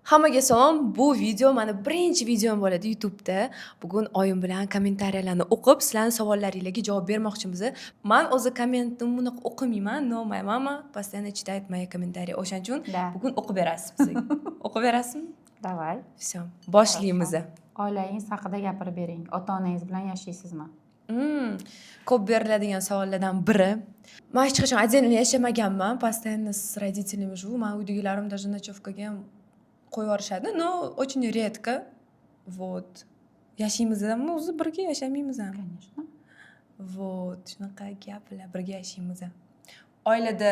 Hammaga salom. Bu video mani birinchi videom bo'ladi YouTube'da. Bugun oyim bilan kommentariyalarni o'qib, sizlarning savollaringlarga javob bermoqchimiz. Man o'zi kommentni bunaqa o'qimayman, но моя мама постоянно читает мои комментарии. O'shaning uchun Да. bugun o'qib berasiz bizga. O'qib berasizmi? Давай. Всё, boshlaymiz. Oilangiz haqida gapirib bering. Ota onangiz bilan yashaysizmi? Ko'p beriladigan savollardan biri. Man hech qachon отдельно yashamaganman, постоянно с родителями живу. Man uydagilarim даже ночевка ga ham qo'yib yuborishadi, но очень редко. Вот. Yashaymizmi o'zi, birga yashamaymiz ham. Конечно. Вот, shunaqa gaplar, birga yashaymiz. Oilada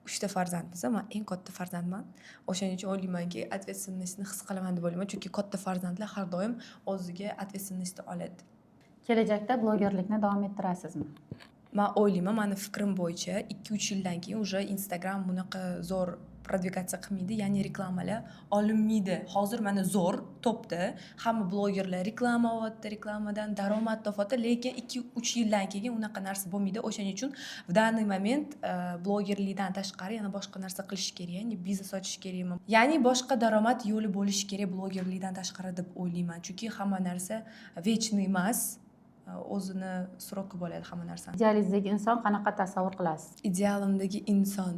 uchta farzandmiz, man eng katta farzandman. O'shaning uchun o'ylaymanki, ответственность ni his qilaman deb o'ylayman, chunki katta farzandlar har doim o'ziga ответственность ni oladi. Kelajakda blogerlikni davom ettirasizmi? Man o'ylayman, mani fikrim bo'yicha 2-3 yildan keyin уже Instagram bunaqa zo'r продвигаться qilmaydi, ya'ni reklamalar olinmaydi. Hozir mana zo'r topda, hamma blogerlar reklama olyapti, reklamadan daromad topyapti, lekin 2-3 yildan keyin unaqa narsa bo'lmaydi. O'shaning uchun в данный момент blogerlikdan tashqari yana boshqa narsa qilish kerak, ya'ni biznes ochish kerakmi? Ya'ni boshqa daromad yo'li bo'lishi kerak blogerlikdan tashqari deb o'ylayman. Chunki hamma narsa вечный emas, o'zini срок i bo'ladi hamma narsani. Idealingizdagi inson qanaqa tasavvur qilasiz? Idealimdagi inson,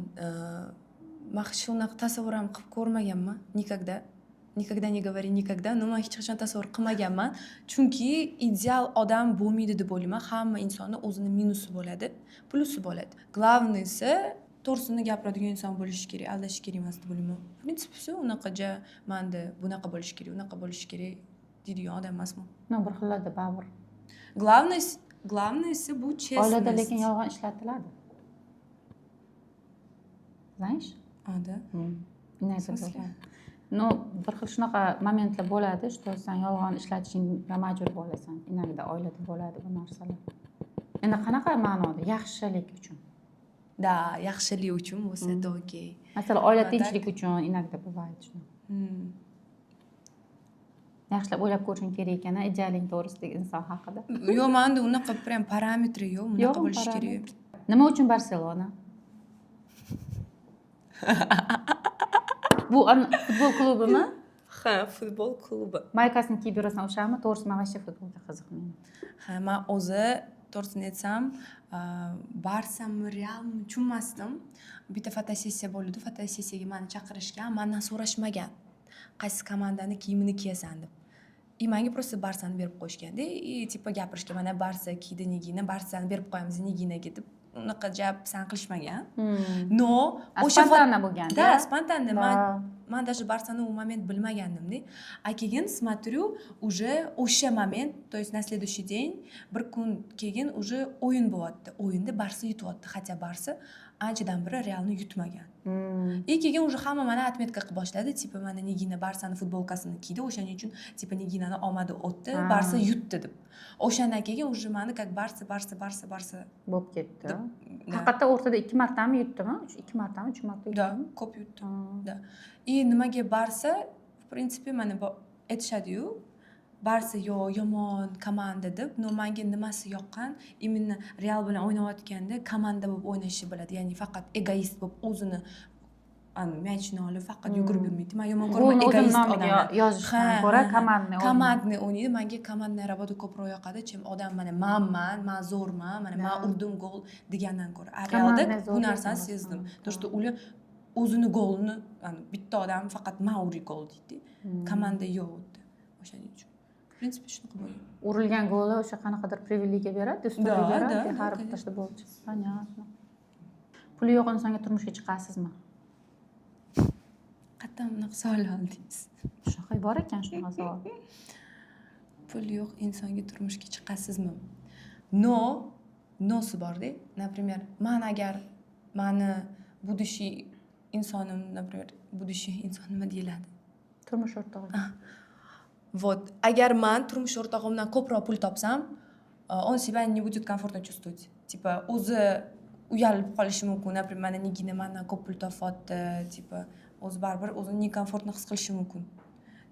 man hech unaqa tasavvur ham qilib ko'rmaganman никогда. Никогда не говори никогда, но man hech qachon tasavvur qilmaganman, chunki ideal odam bo'lmaydi deb o'ylayman. Hamma insonni o'zini minusi bo'ladi, plusi bo'ladi. Главный si, to'g'risini gapiradigan inson bo'lishi kerak, aldashi kerak emas deb o'ylayman. В принципе, всё. Unaqa ja manda bunaqa bo'lishi kerak, unaqa bo'lishi kerak deydigan odam emasman. Но, bir xillarda baribir. Главный si bu честность. Oilada lekin yolg'on ishlatiladi. Знаешь? А, да? Иногда В смысле? Бывает. Ну, bir xil shunaqa momentlar bo'ladi, что san yolg'on ishlatishingga majbur bo'lasan. Иногда oilada bo'ladi bu narsalar. Endi qanaqa ma'noda? Yaxshilik uchun. Да, yaxshilik uchun bo'lsa, это окей. Masalan, oila А так? tinchlik uchun иногда бывает shunaqa. Yaxshilab o'ylab ko'rishing kerak ekan, a, idealing to'g'risidagi inson haqida. Yo'q, manda unaqa прям parametri yo'q, bunaqa Yo'qmi bo'lishi kerak. Parametr? Nima uchun Barselona? Bu futbol klubimi? Ha, futbol klubi. Maykasini kiyib yurasan o'shami? To'g'risi, man вообще futbolga qiziqmayman. Ha, man o'zi, to'g'risini aytsam, Barsami, Realmi, tushunmasdim. Bitta fotosessiya bo'ldi, fotosessiyaga mani chaqirishgan, mandan so'rashmagan, qaysi komandani kiyimini kiyasan deb. И manga просто Barsani berib qo'yishganda и типа gapirishgan: "Mana, Barsa kiydi Nigina, Barsani berib qo'yamiz Niginaga", deb. Unaqa jab pisand qilishmagan. Но A, o'sha спонтанно bo'lgan. Да, спонтанно. Man man даже Barsani u moment bilmagandimda. А keyin смотрю, уже o'sha moment, то есть на следующий день, bir kun keyin уже o'yin bo'lyapti. O'yinda Barsa yutyapti, хотя Barsa anchadan beri Realni yutmagan. И keyin уже hamma mani отметка qilib boshladi, типа mana, Nigina Barsani futbolkasini kiydi, o'shaning uchun типа Niginani omadi o'tdi, Barsa yutdi deb. O'shandan keyin уже mani как Barsa, Barsa, Barsa, Barsa Bo'lib ketdi. deb. Да. Haqiqatda o'rtada ikki martami yutdimi? Ikki martami, uch marta Да, yutdimi? Ko'p yutdi. Да. И nimaga Barsa? В принципе, mana aytishadi-yu, Barsa yo yomon komanda deb, но manga nimasi yoqqan, именно Real bilan o'ynayotganda komanda bo'lib o'ynashni biladi. Ya'ni faqat egoist bo'lib, o'zini мяч ni olib, faqat yugurib yurmaydi. Man yomon ko'raman Golni o'zini egoist nomiga odamlar. yozishdan Ha, ko'ra ha. командный o'yin. Командный o'ynaydi. Manga командная работа ko'proq yoqadi, чем odam mana manman, man zo'rman, mana man urdim gol degandan ko'ra. A Realda Командный bu zo'r narsani ekan. sezdim. Rostdan. То, что ular o'zini golini, bitta odam faqat "man uray gol" deydi. Komanda yo'q u yerda. O'shaning uchun. В принципе, shunaqa bo'lgan. Urilgan goli o'sha qanaqadir привилегия beradi, ustunlik Да, beradi да, har конечно. bitta futbolchi. Понятно. Puli yo'q insonga turmushga chiqasizmi? Qayerdan bunaqa savol oldingiz? Shunaqa bor ekan, shunaqa savol. Pul yo'q insonga turmushga chiqasizmi? Но, но si borda. Например, man agar mani будущий insonim, например, будущий inson nima deyiladi? Turmush o'rtog'i. Вот, agar man turmush o'rtog'imdan ko'proq pul topsam, он себя не будет комфортно чувствовать. Типа o'zi uyalib qolishi mumkin. Например, mana, Nigina mandan ko'p pul topyapti, типа o'zi baribir o'zini некомфортно his qilishi mumkin.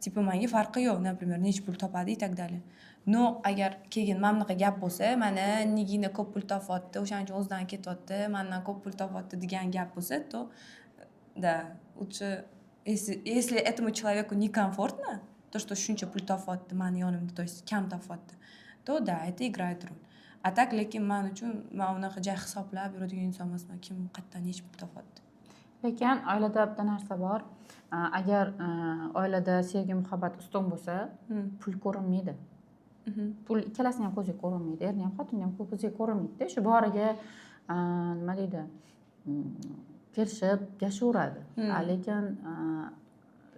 Типа manga farqi yo'q, например, necha pul topadi и так далее. Но agar keyin mana bunaqa gap bo'lsa, mana, Nigina ko'p pul topyapti, o'shaning uchun o'zidan ketyapti, mandan ko'p pul topyapti degan gap bo'lsa, то да, лучше Если этому человеку некомфортно, то, что shuncha pul topyapti mani yonimda, то есть kam topyapti, то да, это играет роль. А так, lekin man uchun, man unaqa ja hisoblab yuradigan inson emasman, kim qayerdan necha pul topyapti. Lekin oilada bitta narsa bor. Agar oilada sevgi, muhabbat ustun bo'lsa, pul ko'rinmaydi. Pul ikkalasini ham ko'ziga ko'rinmaydi, erni ham, xotinni ham ko'ziga ko'rinmaydida. Shu boriga, nima deydi, kelishib yashayveradi. A lekin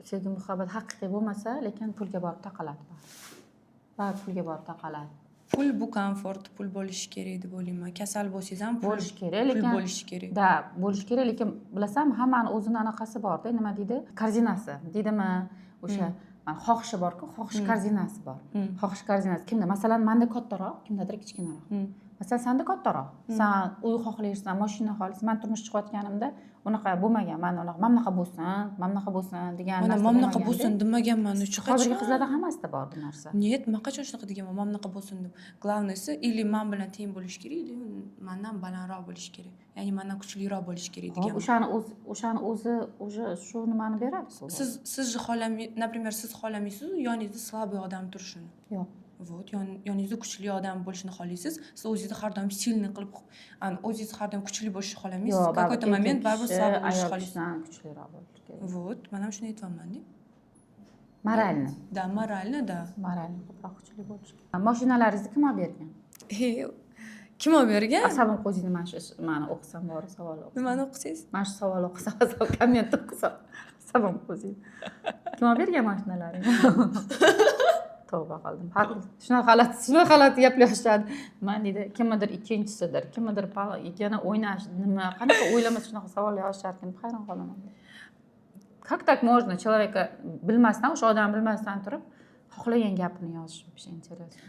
sevgi, muhabbat haqiqiy bo'lmasa, lekin pulga borib taqaladi baribir, pulga borib taqaladi. Pul bu komfort, pul bo'lishi kerak deb o'ylayman. Kasal bo'lsangiz ham pul Bo'lishi kerak, pul lekin bo'lishi kerak. Да, bo'lishi kerak, lekin bilasanmi, hammani o'zini anaqasi borda, nima deydi, корзина si deydimi, o'sha mana xohishi borku, xohish корзина si bor. Xohish корзина si kimda, masalan, manda kattaroq, kimdadir kichkinaroq. Masalan, sanda kattaroq, san uy xohlaysan, moshina xohlaysan. Man turmush chiqayotganimda unaqa bo'lmagan. Man unaqa, mana bunaqa bo'lsin, mana bunaqa bo'lsin degan Mana narsa mana bunaqa bo'lmaganda. bo'lsin demaganman hech Hozirgi qachon. qizlarda hammasida bor bu narsa. Нет, man qachon shunaqa deganman, mana bunaqa bo'lsin deb. Главный si, или man bilan teng bo'lishi kerak, или mandan balandroq bo'lishi kerak, ya'ni mandan kuchliroq bo'lishi kerak Hop, deganman. O'shani o'zi уже shu nimani beradi. Siz xohlamay, например, siz xohlamaysiz yoningizda слабый odam turishini. Yo'q. Вот, yoningizda kuchli odam bo'lishini xohlaysiz. Siz o'zingizni har doim сильный qilib, ani o'zingiz har doim kuchli bo'lishni xohlamaysiz. Yo'q, baribir Какой-то момент erkak baribir kishi слабый bo'lishni ayol xohlaysiz. kishidan kuchliroq bo'lishi kerak. Вот, man ham shuni aytyapmanda. Морально. Да, морально, да. Морально ko'proq kuchli bo'lishi kerak. Mashinalaringizni kim olib bergan? Kim olib bergan? Asabim qo'ziydi mana shu mani o'qisam, bor savolni o'qisam. Nimani o'qisangiz? Mana shu savolni o'qisam, komment o'qisam, asabim qo'ziydi. Kim olib bergan mashinalaringni? Tavba qildim. Har xil shunaqa g'alati gaplar yozishadi. Nima deydi, kimnidir ikkinchisidir, kimnidir yana o'ynash, nima, qanaqa o'ylamasa shunaqa savollar yozisharkan deb hayron qolaman. Как так можно человека bilmasdan, o'sha odamni bilmasdan turib, xohlagan gapini yozish? Вообще интересно.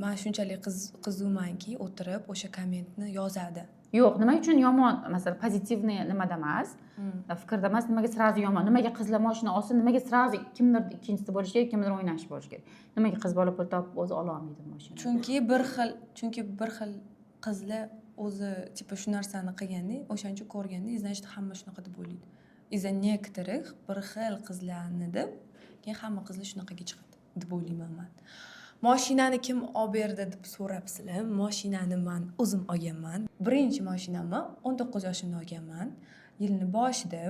Man shunchalik qizuvmanki, o'tirib o'sha kommentni yozadi. Yo'q, nima uchun yomon, masalan, позитивный nimada emas, fikrda emas, nimaga сразу yomon, nimaga qizlar moshina olsa, nimaga сразу kimdir ikkinchisi bo'lishi kerak, kimdir o'ynashi bo'lishi kerak, nimaga qiz bola pul topib o'zi ololmaydi moshina? Chunki bir xil qizlar o'zi типа shu narsani qilganda, o'shaning uchun ko'rganda, и значит, hamma shunaqa deb o'ylaydi. Из-за некоторых bir xil qizlarni deb, keyin hamma qizlar shunaqaga chiqadi deb o'ylayman man. Moshinani kim olib berdi deb so'rabsizlar. Moshinani man o'zim olganman. Birinchi moshinamni 19 yoshimda olganman. Yilni boshida.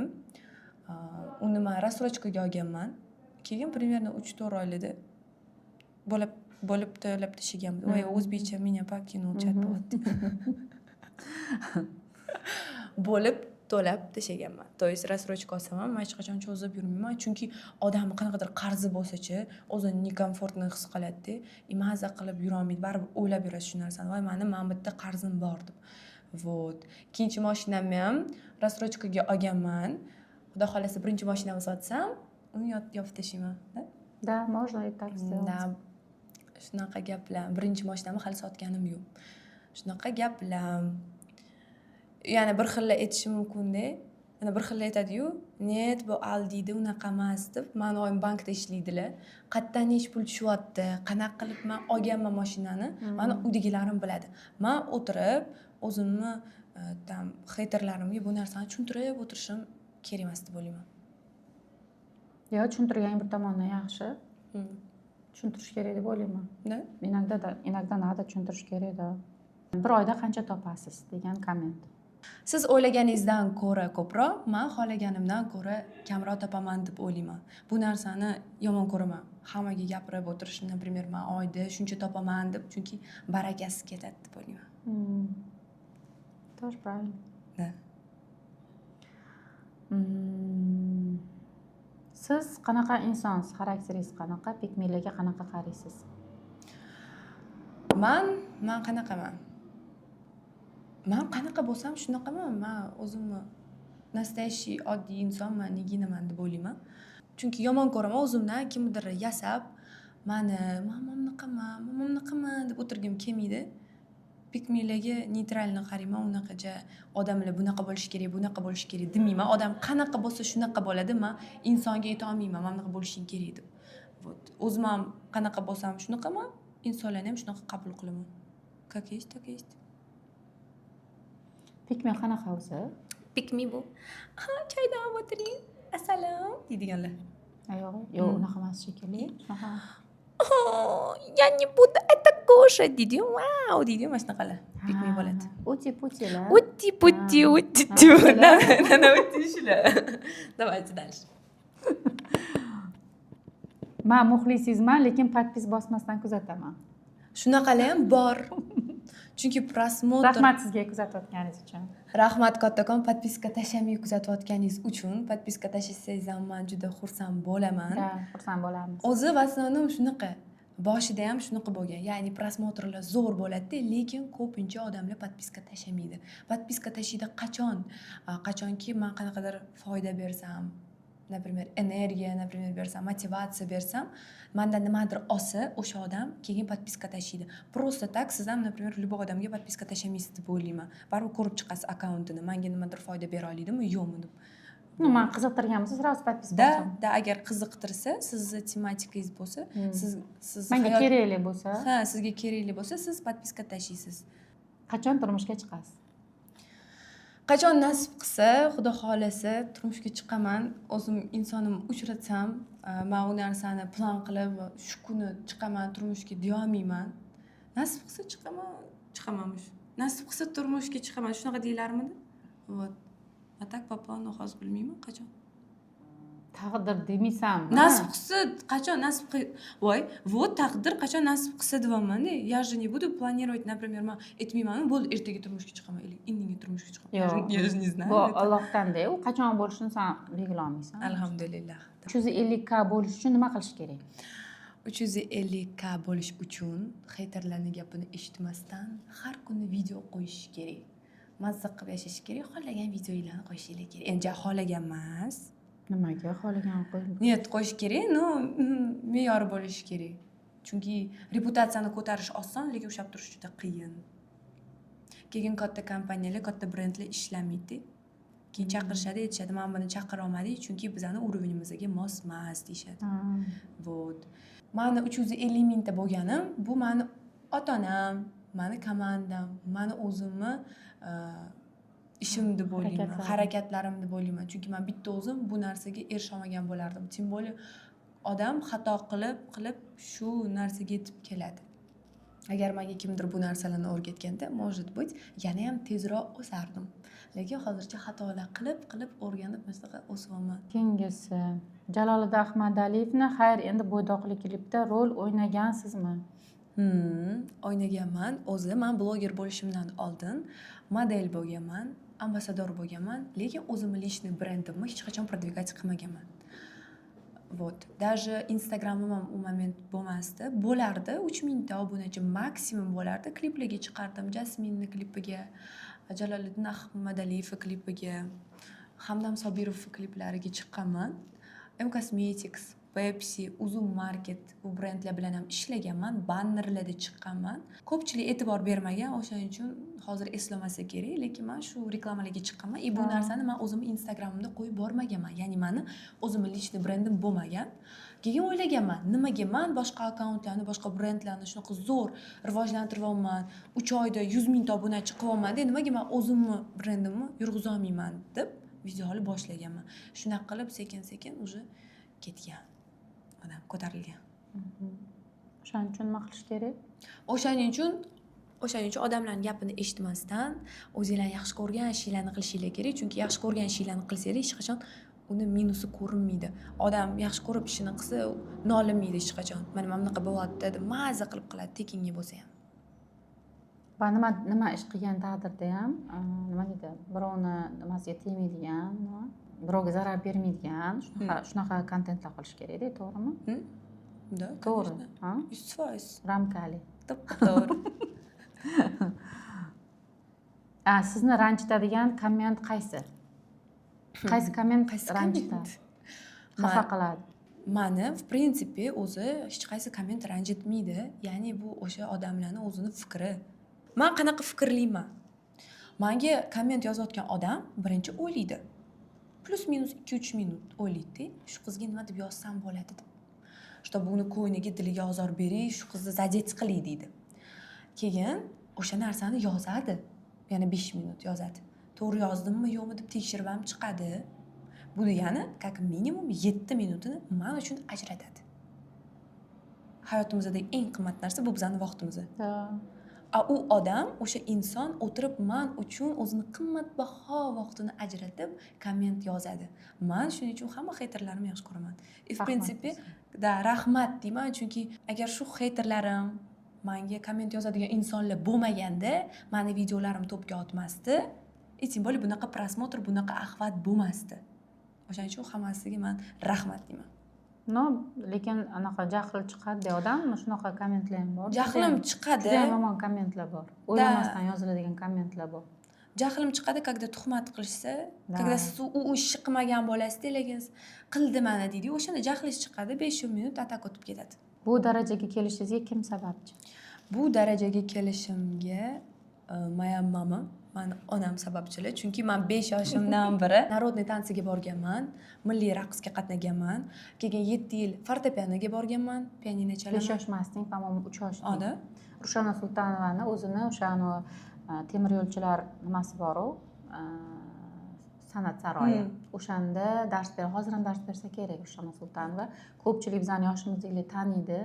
Uni man рассрочка ga olganman. Keyin примерно 3-4 oylada bo'lib bo'lib to'lab tashlaganman. Voy, o'zbekcha меня покинул chat bo'lyapti. Bo'lib to'lab tashlaganman. То есть рассрочка olsam ham, man hech qachon cho'zib yurmayman, chunki odamni qanaqadir qarzi bo'lsachi, o'zini некомфортно his qiladida и maza qilib yurolmaydi, baribir o'ylab yuradi shu narsani, voy, mani mana bu yerda qarzim bor deb. Вот, ikkinchi moshinamni ham рассрочка ga olganman. Xudo xohlasa, birinchi moshinamni sotsam, uni yopib tashlayman да. Да, можно и так сделать. Да, shunaqa gaplar. Birinchi moshinamni hali sotganim yo'q. Shunaqa gaplar. Yana bir xillar aytishi mumkinda, yana bir xillar aytadiyu, нет, bu aldiydi, unaqa emas deb. Mani oyim bankda ishlaydilar. Qayerdan nechi pul tushyapti, qanaqa qilib man olganman moshinani, mani uydagilarim biladi. Man o'tirib o'zimni там хейтер larimga bu narsani tushuntirib o'tirishim kerak emas deb o'ylayman. Yo'q, tushuntirgan bir tomondan yaxshi. Tushuntirish kerak deb o'ylayman. Да. Иногда да, иногда надо tushuntirish kerak да. Bir oyda qancha topasiz degan komment. Siz o'ylaganingizdan ko'ra ko'proq, man xohlaganimdan ko'ra kamroq topaman deb o'ylayman. Bu narsani yomon ko'raman, hammaga gapirib o'tirishni, например, man oyda shuncha topaman deb, chunki barakasi ketadi deb o'ylayman. Тоже правильно. Да. Siz qanaqa insonsiz, xarakteringiz qanaqa, пикми larga qanaqa qaraysiz? Man qanaqaman? Man qanaqa bo'lsam shunaqaman. Man o'zimni настоящий oddiy insonman, Niginaman deb o'ylayman, chunki yomon ko'raman o'zimdan kimnidir yasab, mani man mana bunaqaman, man mana bunaqaman deb o'tirgim kelmaydi. Пикми larga нейтрально qarayman. Unaqa ja odamlar bunaqa bo'lishi kerak, bunaqa bo'lishi kerak demayman. Odam qanaqa bo'lsa, shunaqa bo'ladi. Man insonga aytolmayman, mana bunaqa bo'lishing kerak deb. Вот, o'zim ham qanaqa bo'lsam shunaqaman, insonlarni ham shunaqa qabul qilaman. Как есть, так есть. Пикми qanaqa o'zi? Пикми bu, ha, choydan olib o'tiring. Asalim deydiganlar. Yo'q, yo'q, unaqa emas shekilli, shunaqa. "Я не буду это кушать", deydiyu, "Vau", deydiyu, mana shunaqalar pick me bo'ladi. Ути putilar. Ути пути, ути. Uti shular. Давайте дальше. Man muxlisingizman, lekin подпись bosmasdan kuzataman. Shunaqalar ham bor, chunki просмотр. Rahmat sizga kuzatayotganingiz uchun. Rahmat kattakon подписка tashlamay kuzatayotganingiz uchun. Подписка tashlasangiz ham man juda xursand bo'laman. Да, xursand bo'lamiz. O'zi в основном shunaqa, boshida ham shunaqa bo'lgan, ya'ni просмотр lar zo'r bo'ladida, lekin ko'pincha odamlar подписка tashlamaydi. Подписка tashlaydi qachon? Qachonki man qanaqadir foyda bersam, например, energiya, например, bersam, motivatsiya bersam, mandan nimadir olsa o'sha odam, keyin подписка tashlaydi. Просто так siz ham, например, любой odamga подписка tashlamaysiz deb o'ylayman. Baribir ko'rib chiqasiz akkauntini, manga nimadir foyda bera oladimi, yo'qmi deb. Ну, man qiziqtirgan bo'lsa, сразу подписка Да. bosaman. Да, agar qiziqtirsa, sizni tematikangiz bo'lsa, siz Manga hayot kerakli bo'lsa. Ha, sizga kerakli bo'lsa, siz подписка tashlaysiz. Qachon turmushga chiqasiz? Qachon nasib qilsa, Xudo xohlasa, turmushga chiqaman. O'zim insonimni uchratsam. Man u narsani plan qilib, shu kuni chiqaman turmushga deyolmayman. Nasib qilsa chiqaman, chiqamanmish. Nasib qilsa turmushga chiqaman, shunaqa deyilarmidi? Вот, а так по плану hozir bilmayman qachon. Taqdir demaysanmi? Nasib qilsa, qachon nasib voy, вот, taqdir qachon nasib qilsa deyapmanda. Я же не буду планировать, например, man aytmayman, bo'ldi, ertaga turmushga chiqaman или indinga turmushga chiqaman. Yo'q. Я же не знаю Bu это. Ollohdanda, u qachon bo'lishini san belgilolmaysan. Alhamdulillah. 350K bo'lish uchun nima qilish kerak? 350K bo'lish uchun хейтер larni gapini eshitmasdan har kuni video qo'yish kerak, mazza qilib yashash kerak, xohlagan videolarni qo'yishinglar kerak. Endi xohlagan emas. Nimaga xohlagan qo'y? Нет, qo'yish kerak, но me'yori bo'lishi kerak, chunki reputatsiyani ko'tarish oson, lekin ushlab turish juda qiyin. Keyin katta kompaniyalar, katta brendlar ishlamaydi, keyin chaqirishadi, aytishadi, mana buni chaqira olmadik, chunki bizani уровень imizga mos emas, deyishadi. Вот, mani 350 mingta bo'lganim bu mani ota onam, mani komandam, mani o'zimni ishim deb o'ylayman. Harakatlarim. Harakatlarim deb o'ylayman, chunki man bitta o'zim bu narsaga erisholmagan bo'lardim. Тем более odam xato qilib qilib shu narsaga yetib keladi. Agar manga kimdir bu narsalarni o'rgatganda, может быть, yanayam tezroq o'sardim, lekin hozircha xatolar qilib qilib o'rganib, mana shunaqa o'syapman. Keyingisi: Jaloliddin Ahmadaliyevni "Xayr, endi bo'ydoqlik" klipida rol o'ynagansizmi? O'ynaganman. O'zi man bloger bo'lishimdan oldin model bo'lganman, ambassador bo'lganman, lekin o'zimni личный brendimni hech qachon продвигать qilmaganman. Вот, даже Instagramim ham u момент bo'lmasdi, bo'lardi, 3000 ta obunachi maksimum bo'lardi. Kliplarga chiqardim, Jasminni klipiga, Jaloliddin Ahmadaliyev klipiga, Hamdam Sobirov kliplariga chiqqanman. M Cosmetics, Pepsi, Uzum Market, bu brendlar bilan ham ishlaganman, bannerlarda chiqqanman. Ko'pchilik e'tibor bermagan, o'shaning uchun hozir eslamasa kerak, lekin man shu reklamalarga chiqqanman и bu narsani man o'zimni Instagramimda qo'yib bormaganman, ya'ni mani o'zimni личный brendim bo'lmagan. Keyin o'ylaganman, nimaga man boshqa akkauntlarni, boshqa brendlarni shunaqa zo'r rivojlantiryapman, 3 oyda 100 mingta obunachi qilyapmanda, nimaga man o'zimni brendimni yurg'izolmayman deb video olib boshlaganman. Shunaqa qilib sekin sekin уже ketgan, odam ko'tarilgan. O'shaning uchun nima qilish kerak? O'shaning uchun odamlarni gapini eshitmasdan o'zinglar yaxshi ko'rgan ishinglarni qilishinglar kerak, chunki yaxshi ko'rgan ishinglarni qilsanglar, hech qachon uni minusi ko'rinmaydi. Odam yaxshi ko'rib ishini qilsa, nolimaydi hech qachon, mana bunaqa bo'lyapti deb, maza qilib qiladi, tekinga bo'lsa ham. Va nima ish qilgan taqdirda ham, nima deydi, birovni nimasiga tegmaydigan, nima, birovga zarar bermaydigan shunaqa kontentlar qilish kerakda, to'g'rimi? Да. To'g'ri. Конечно. Ha? 100%. Ramkali. To'ppa to'g'ri. A, sizni ranjitadigan komment qaysi? Qaysi komment Qaysi ranjitadi, komment? xafa qiladi? Mani, в принципе, o'zi hech qaysi komment ranjitmaydi, ya'ni bu o'sha odamlarni o'zini fikri. Man qanaqa fikrliman? Manga komment yozayotgan odam birinchi o'ylaydi, плюс минус 2-3 minut o'ylaydida, shu qizga nima deb yozsam bo'ladi deb, чтобы uni ko'ngliga, diliga ozor berish, shu qizni задеть qilay deydi. Keyin o'sha narsani yozadi, yana 5 minut yozadi, to'g'ri yozdimmi, yo'qmi deb tekshirib ham chiqadi. Bu degani, как minimum 7 minutini man uchun ajratadi. Hayotimizdagi eng qimmat narsa bu bizani vaqtimiz. A u odam, o'sha inson o'tirib man uchun o'zini qimmatbaho vaqtini ajratib komment yozadi. Man shuning uchun hamma xeyterlarimni yaxshi ko'raman и в Rahmat принципе deysan. Да, rahmat deyman, chunki agar shu xeyterlarim, manga komment yozadigan insonlar bo'lmaganda, mani videolarim topga otmasdi и тем более bunaqa просмотр, bunaqa охват bo'lmasdi. O'shaning uchun hammasiga man rahmat deyman. Но lekin anaqa jahl chiqadi odam, shunaqa kommentlar ham bor. Jahlim chiqadi. Judayam yomon kommentlar bor, o'ylamasdan yoziladigan kommentlar bor. Jahlim chiqadi, когда tuhmat qilishsa, когда siz u ishni qilmagan bo'lasizda, lekin qildi mana deydiyu, o'shanda jahlingiz chiqadi, 5 minut atak o'tib ketadi. Bu darajaga kelishingizga kim sababchi? Bu darajaga kelishimga моя мама, mani onam sababchilar, chunki man 5 yoshimdan beri народный танцы ga borganman, milliy raqsga qatnaganman, keyin 7 yil fortepianoga borganman, pianino 5 chalaman. yosh emasding, по моему, 3 yoshding. Oda. Rushona Sultonovani o'zini o'sha anavi temir yo'lchilar nimasi boru, san'at saroyi, o'shanda dars ber, hozir ham dars bersa kerak. Rushona Sultonova, ko'pchilik bizani yoshimizdagilar taniydi,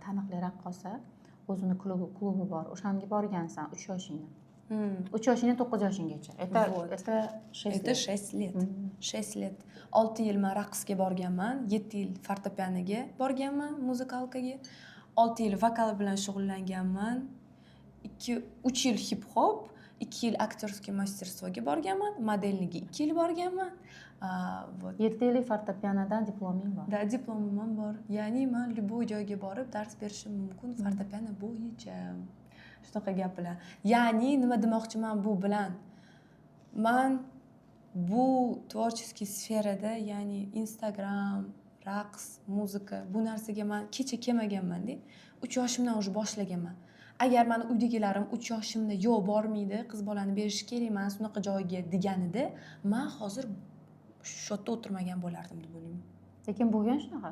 taniqli raqqosa, o'zini klubi bor, o'shanga borgansan 3 yoshingda. 3 yoshingdan 9 yoshinggacha, это Вот. это 6 Это лет. 6 лет. 6 лет. 6 yil man raqsga borganman, 7 yil fortepianoga borganman, музыкалка ga. 6 yil vokal bilan shug'ullanganman. 2, 3 yil hip hop, 2 yil актёрский мастерство ga borganman, модельный ga 2 yil borganman. Вот. 7 yillik fortepianodan diploming bor. Да, diplomim ham bor. Ya'ni man любой joyga borib dars berishim mumkin fortepiano bo'yicha. Shunaqa gaplar. Ya'ni nima demoqchiman bu bilan? Man bu творческий sferada, ya'ni Instagram, raqs, muzika, bu narsaga man kecha kelmaganmanda. 3 yoshimdan уже boshlaganman. Agar mani uydagilarim 3 yoshimda "Yo'q, bormaydi, qiz bolani berish kerak emas unaqa joyga" deganida, man hozir shu yerda o'tirmagan bo'lardim deb o'ylayman. Lekin bo'lgan shunaqa.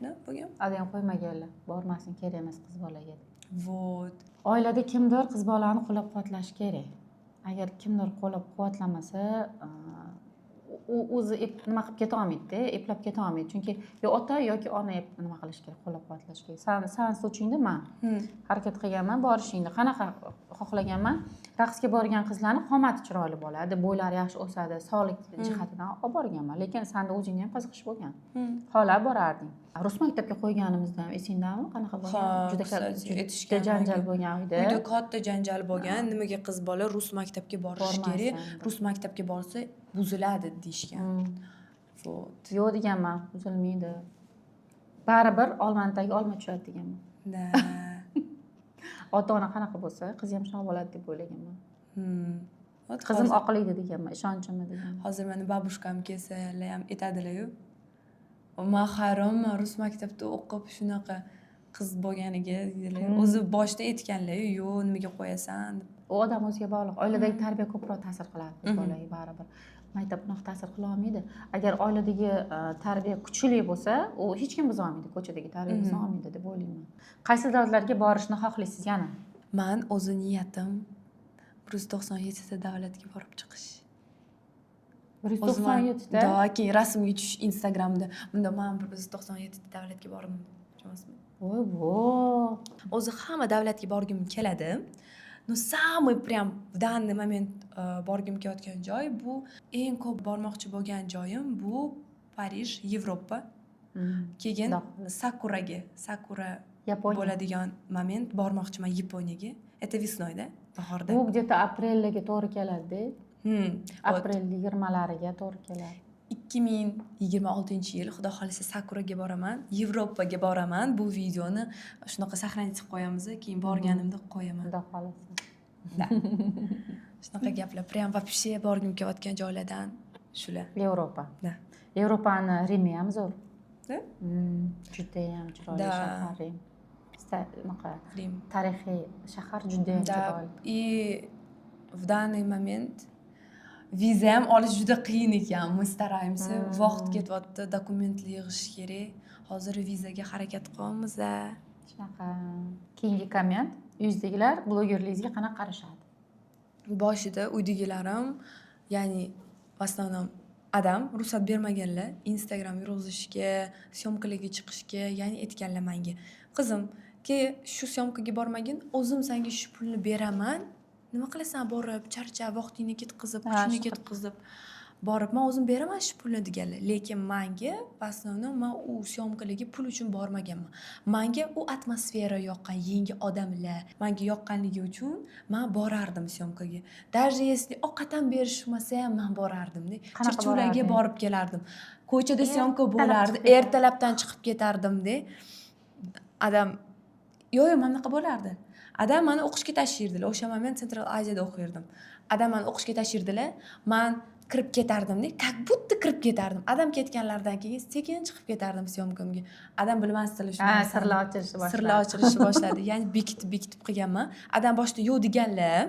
Да, bo'lgan. Adang qo'ymaganlar, bormasin, kerak emas qiz bolaga deb. Вот. Oilada kimdir qiz bolani qo'llab quvvatlashi kerak. Agar kimdir qo'llab quvvatlamasa, u o'zi nima qilib ketolmaydida, eplab ketolmaydi, chunki yo ota yoki ona nima qilish kerak, qo'llab quvvatlash kerak. San случай ingda man harakat qilganman borishingni, qanaqa xohlaganman. Raqsga borgan qizlarni qomati chiroyli bo'ladi, bo'ylari yaxshi o'sadi, sog'lik jihatidan olib borganman, lekin sanda o'zingda ham qiziqish bo'lgan, xohlab borarding. Rus maktabga qo'yganimizda ham esingdami, qanaqa bo'lgan? Ha, Juda kстати, juda aytishgan janjal menga. bo'lgan uyda. Uyda katta janjal bo'lgan, nimaga qiz bola rus maktabga borishi Bormasin kerak, deb. rus maktabga borsa buziladi deyishgan. Вот. Yo'q deganman, buzilmaydi, baribir olmani tagiga olma tushadi deganman. Ota ona qanaqa bo'lsa, qizi ham shunaqa bo'ladi deb o'ylaganman. Вот. Qizim hozir- oqlaydi deganman, ishonchimni deganman. Hozir mani бабушка m kelsalar ham aytadilar-yu, man hayronman rus maktabda o'qib shunaqa qiz bo'lganiga deydilar. O'zi boshida aytganlar, yo'q, nimaga qo'yasan deb. U odam o'ziga bog'liq, oiladagi tarbiya ko'proq ta'sir qiladi qiz bolaga, baribir maktab bunaqa ta'sir qila olmaydi. Agar oiladagi tarbiya kuchli bo'lsa, u hech kim buza olmaydi, ko'chadagi tarbiya buza olmaydi deb o'ylayman. Qaysi davlatlarga borishni xohlaysiz yana? Man o'zi niyatim 197 ta davlatga borib chiqish. bir yuz O'zi to'qson man- yettita Да, keyin rasmga tushish Instagramda. Bunda man 197 ta davlatga bordim. Tushunasizmi? Voy vo! O'zi hamma davlatga borgim keladi. Но самый прям в данный момент borgim kelayotgan joy, bu eng ko'p bormoqchi bo'lgan joyim bu Parij, Yevropa. Keyin Xudo xohlasa. Sakuraga, sakura Yaponiya. bo'ladigan moment bormoqchiman Yaponiyaga. Это весной, да? Bahorda. Bu где то aprelga to'g'ri keladida. Вот. Aprel 20lariga to'g'ri keladi. 2026-yil, xudo xohlasa, sakuraga boraman, Yevropaga boraman. Bu videoni shunaqa сохранить qilib qo'yamiz, keyin borganimda qo'yaman. Xudo xohlasa. Да. Shunaqa gaplar. Прям вообще borgim kelayotgan joylardan shular. Yevropa. Да. Yevropani Rimi ham zo'r. Да? Judayam chiroyli shahar Rim. Unaqa Rim. tarixiy shahar, judayam Да. chiroyli. И в данный момент viza ham olish juda qiyin ekan. Мы стараемся. Vaqt ketyapti, dokumentlar yig'ish kerak. Hozir vizaga harakat qilyapmiz. Shunaqa. Keyingi komment: uyingizdagilar blogerligingizga qanaqa qarashadi? Boshida uydagilarim, ya'ni в основном Adam ruxsat bermaganlar Instagram yurg'izishga, съёмка larga chiqishga. Ya'ni aytganlar manga: "Qizim, ke, shu съёмка ga bormagin, o'zim senga shu pulni beraman. Nima qilasan borib, charchab, vaqtingni ketkazib, kuchingni shunaqa. ketkazib borib, man o'zim beraman shu pulni", deganlar. Lekin manga в основном, man u съёмка larga pul uchun bormaganman. Manga u atmosfera yoqqan, yangi odamlar manga yoqqanligi uchun man borardim съёмка ga. Даже если ovqat ham berishmasa ham, man borardimda. Qanaqa Chirchiqlarga borarding? borib kelardim. Ko'chada съёмка Ertalab bo'lardi, chiqib ketarding. ertalabdan chiqib ketardimda. Adam yo'q, mana bunaqa bo'lardi. Adam mani o'qishga tashirdilar. O'sha moment Central Aziyada o'qirdim. Adam mani o'qishga tashirdilar. Man kirib ketardimda, как будто kirib ketardim. Adam ketganlaridan keyin sekin chiqib ketardim съёмка mga. Adam bilmasdilar shu Ha, narsani. sirlar ochilishni boshladi. Sirlar ochilishni boshladi. Ya'ni bekitib bekitib qilganman. Adam boshida yo'q deganlar,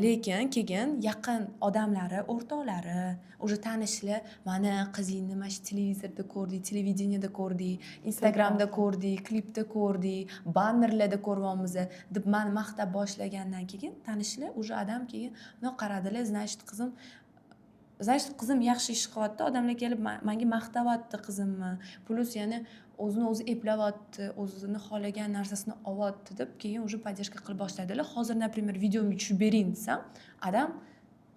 lekin keyin yaqin odamlari, o'rtoqlari, уже tanishlar: "Mani qizingni mana shu televizorda ko'rdik, televideniyada ko'rdik, Instagramda ko'rdik, klipda ko'rdik, bannerlarda ko'ryapmiz", deb mani maqtab boshlagandan keyin tanishlar, уже adam keyin bundoq qaradilar: Значит, qizim yaxshi ish qilyapti, odamlar kelib manga maqtayapti qizimni, плюс yana o'zini o'zi eplayapti, o'zini xohlagan narsasini olyapti", deb keyin уже поддержка qilib boshladilar. Hozir, например, videomga tushib bering desam, adam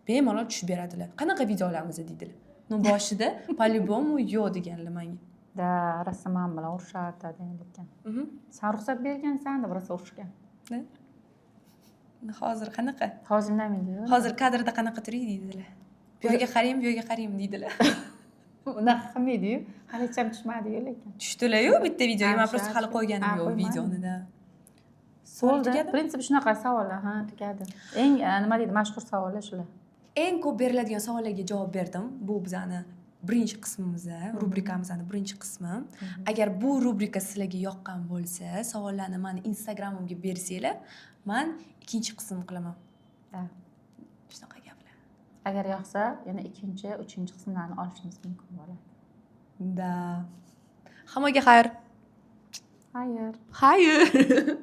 bemalol tushib beradilar. "Qanaqa video olamiz?" deydilar. Ну, boshida по любому yo'q deganlar manga. Да, rosa man bilan urushardi lekin. "San ruxsat bergansan", deb rosa urushgan. Да? Hozir qanaqa? Hozir indamaydi. "Hozir kadrda qanaqa turing?" deydilar. "Bu yoqqa qarang, bu yoqqa qarang", deydilar. Unaqa qilmaydiyu, hali hech ham tushmadiyu lekin. Tushdilar-yu bitta videoga, man Ha, просто hali qo'yganim Ha, yo'q qo'ymading. videoni, да. Savol Bo'ldi. tugadimi? В принципе, shunaqa savollar, ha, tugadi. Eng nima deydi, mashhur savollar shular. Eng ko'p beriladigan savollarga javob berdim. Bu bizani birinchi qismimiz, rubrikamizni birinchi qismi. Agar bu rubrika sizlarga yoqqan bo'lsa, savollarni mani Instagramimga bersanglar, man ikkinchi qism qilaman. Да. Shunaqa gaplar. Agar yoqsa, yana ikkinchi, uchinchi qismlarni olishimiz mumkin bo'ladi. Да, hammaga xayr. Xayr. Xayr.